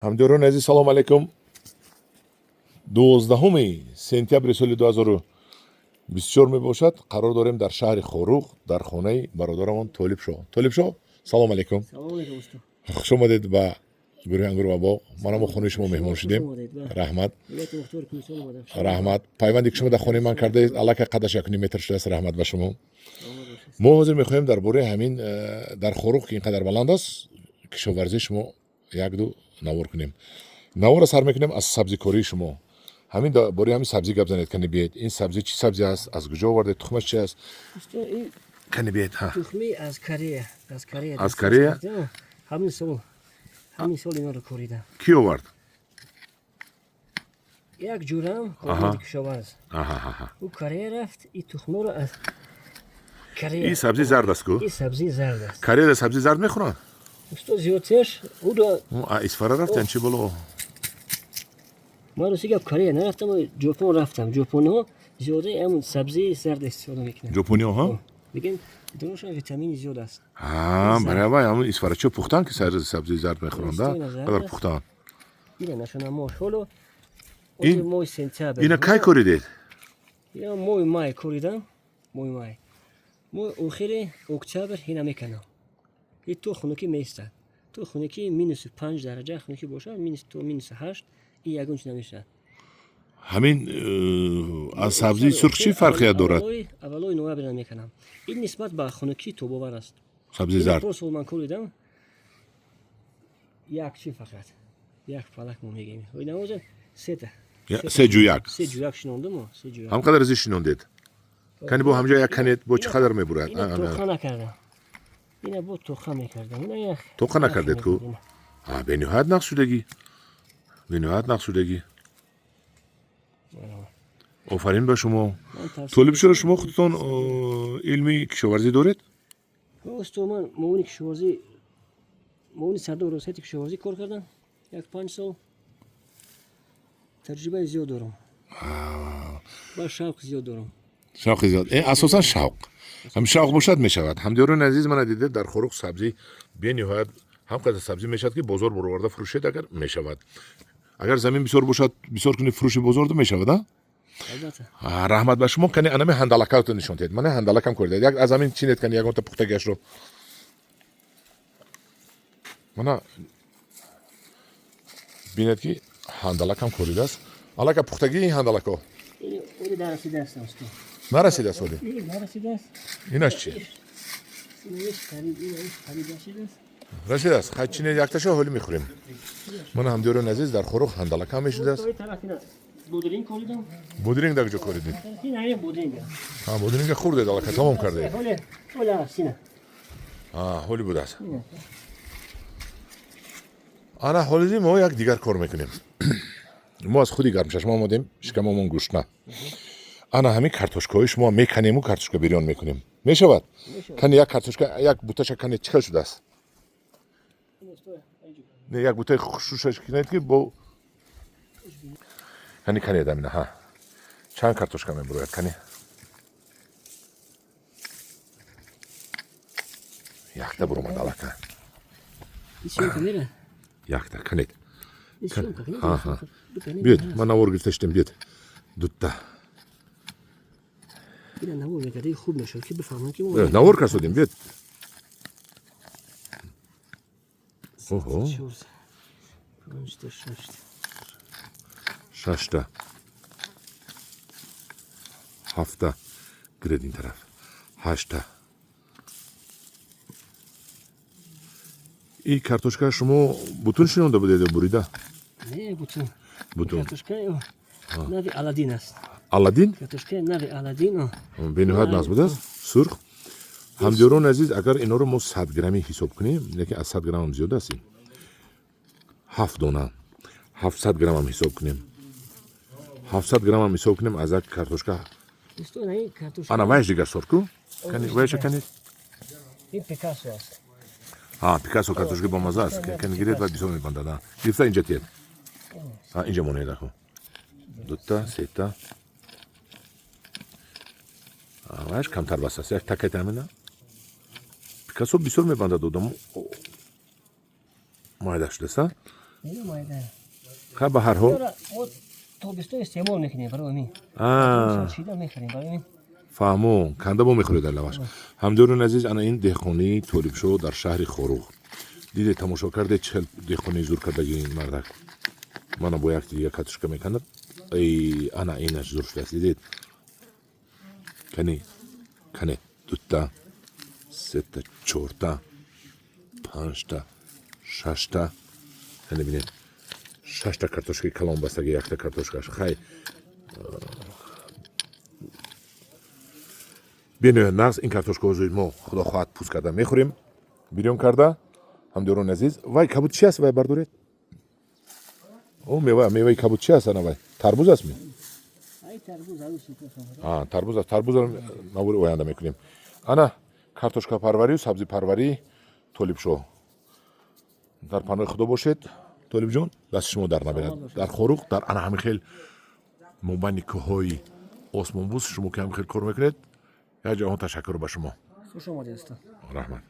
Ҳамдиёрони азиз, салом алейкум. 12 сентябри соли 2024 мебошад. Қарор дорем дар шаҳри Хоруғ, дар хонаи бародарамон Толибшоҳ. Толибшоҳ, салом алейкум. Салом алейкум, устод. Хуш омадед ба гурӯҳи Ангур ва боғ. Мана мо хонаи шумо меҳмон шудем. Раҳмат. Раҳмат. Пайванде ки шумо дар хонаи ман кардаед, аллакай қадаш 1,5 метр шудааст. Раҳмат ба шумо. Мо ҳозир мехоҳем дар бораи ҳамин дар Хоруғ, ки ин қадар баланд аст, кишоварзии шумо як-ду навор кунем. Наворро сар мекунем аз сабзикории шумо. Ҳамин дар бораи ҳамин сабзӣ гап занед, кани биед. Ин сабзӣ чӣ сабзӣ аст? Аз куҷо овардед? Тухмаш чи аст? Кани биед, ҳа. Тухми аз Корея, аз Корея. Аз Корея? Ҳамин сол, ҳамин сол инҳоро коридам. Кӣ овард? Як ҷурам корманди кишоварз. Ӯ Корея рафт, и тухморо аз Корея. Ин сабзӣ зард аст ку? Ин сабзӣ зард аст. Кореяда сабзӣ зард мехӯранд? Устод, зиёдтиаш ӯро Исфара рафтан чӣ боло? Ман рости гап Корея нарафтам, Ҷопон рафтам. Ҷопониҳо зиёда ҳамун сабзии зард истифода мекунанд. Ҷопониҳо, ҳа? Мегӯянд, дуношон витамини зиёд аст. Ҳа, барои вай ҳамун исфарачиҳо пухтан, ки сабзии зард мехӯранд, қадар пухтан. Ина нашонамош ҳоло моҳи сентябр. Ина кай коридед? Ина моҳи май коридам, моҳи май. Моҳи охири октябр ина меканам. И то хунукӣ меистад. То хунукӣ -5 дараҷа хунукӣ бошад, минус то -8, ин ягон чи намешавад. Ҳамин аз сабзии сурх чӣ фарқият дорад? Аввалои ноябр мекунам. Ин нисбат ба хунукӣ тобовар аст. Сабзии зард. Пор сол ман коридам, як чи фақат як палак мо мегӯем. Навоза сета. Се ҷӯяк. Се ҷӯяк шинондум, се ҷӯяк. Ҳам қадар зи шинондед? Кани бо ҳамҷо як канет бо чӣ қадар мебурад? Тоқа накардам. Ина бо тоқа мекардам. Ина як тоқа накардед ку? Бениҳоят нақс шудагӣ. Бениҳоят нақс шудагӣ. Офарин ба шумо. Толибшоро, шумо худатон илми кишоварзӣ доред? Устод, ман муовини кишоварзӣ, муовини сардори раёсати кишоварзӣ кор кардам як 5 сол. Таҷрибаи зиёд дорам. Ва шавқ зиёд дорам. Шавқи зиёд. Асосан шавқ. Ҳам шавқ бошад, мешавад. Ҳамдиёрони азиз, мана дидед, дар Хоруғ сабзӣ бениҳоят ҳам қадар сабзӣ мешавад, ки бозор бароварда фурӯшед, агар мешавад. Агар замин бисёр бошад, бисёр кунед, фурӯши бозорда мешавад, а? Раҳмат ба шумо. Кани анами ҳандалакато нишон диҳед. Мана ҳандалакам коридед. Як аз ҳамин чинед, кани ягонта пухтагиашро. Мана бинед, ки ҳандалакам коридааст. Аллака пухтагии ин ҳандалако? Нарасидааст ҳоле? Инаш чи? Расидааст. Хай, чинед якташа, ҳоли мехӯрем. Мана, ҳамдиёрони азиз, дар Хоруғ ҳандалакам мешудааст. Бодринг дар куҷо коридед? Бодринга хӯрдед, аллака тамом кардед. Ҳоли будааст. Ана ҳолизи мо як дигар кор мекунем. Мо аз худи гармчашма омадем, шикамомон гушна. Ана ҳамин картошкаҳои шумо меканему картошка бирён мекунем. Мешавад? Кани як картошка, як буташа кане, чӣ хел шудааст? Не, як бутаи хушрӯшаш кинед, ки бо кани, канед амина, ҳа. Чанд картошка мебурояд, кани? Якта буромад аллака. Якта, канед. Биёед, ман навор гирифта шудем, биёед. Дутта. Навор касодем, биёед. Оҳо. Шашта. Ҳафта. Гиред ин тараф. Ҳашта. И картошка шумо бутун шинонда будед ё бурида? Не, бутун. Бутун. Картошка нави Аладдин аст. Аладдин? Картошка нави Аладдин. Бениҳоят нағз будааст. Сурх. Ҳамдиёрони азиз, агар инҳоро мо 100 граммӣ ҳисоб кунем, лекин аз 100 граммам зиёд аст ин. 7 дона. 700 граммам ҳисоб кунем. 700 граммам ҳисоб кунем аз як картошка. Ана вайш дигар сорт ку? Кани вайша кани? Ин Пикассо аст. Ҳа, Пикассо картошка бомаза аст. Кани гиред ва бисёр мебандад. Гирифта инҷа тиед. Ҳа, инҷа монед ахо. Дута, сета. Вайш камтар бас аст. Як такайт ҳамина. Пикассо бисёр мебандад, одам майда шудааст, а? Ина майда. Ха, ба ҳар ҳол. Ора мо тобистон истеъмол мекунем барои ҳамин. Чида мехарем барои ҳамин. Фаҳмон, канда бо мехӯред дар лаваш. Ҳамдиёрони азиз, ана ин деҳқонии Толибшоҳ дар шаҳри Хоруғ. Дидед, тамошо кардед, чӣ хел деҳқонии зур кардаги ин мардак. Мана бо як дига картошка меканад. Эй, ана инаш зур шудааст, дидед? Кани, кане, дута, сета, чорта, панҷта, шашта. Яъне бинед, шашта картошкаи калон бастаги якта картошкаш. Хай, бениҳоят нағз. Ин картошкаҳо зуд мо, худо хоҳад, пӯст карда мехӯрем, бирён карда. Ҳамдиёрони азиз, вай кабуд чи аст? Вай бардоред, о, мева, меваи кабуд чи аст? Ана вай тарбуз аст ми? Ай, тарбуз ҳанӯз. Тарбуз аст. Тарбузро навори оянда мекунем. Ана картошкапарварию сабзипарварии Толибшоҳ. Дар паноҳи Худо бошед, Толибҷон, дасти шумо дар набинад. Дар Хоруғ, дар ана ҳамин хел мобайни кӯҳҳои осмонбӯс, шумо ки ҳамин хел кор мекунед, як ҷаҳон ташаккур ба шумо. Хуш омадед, устод. Раҳмат.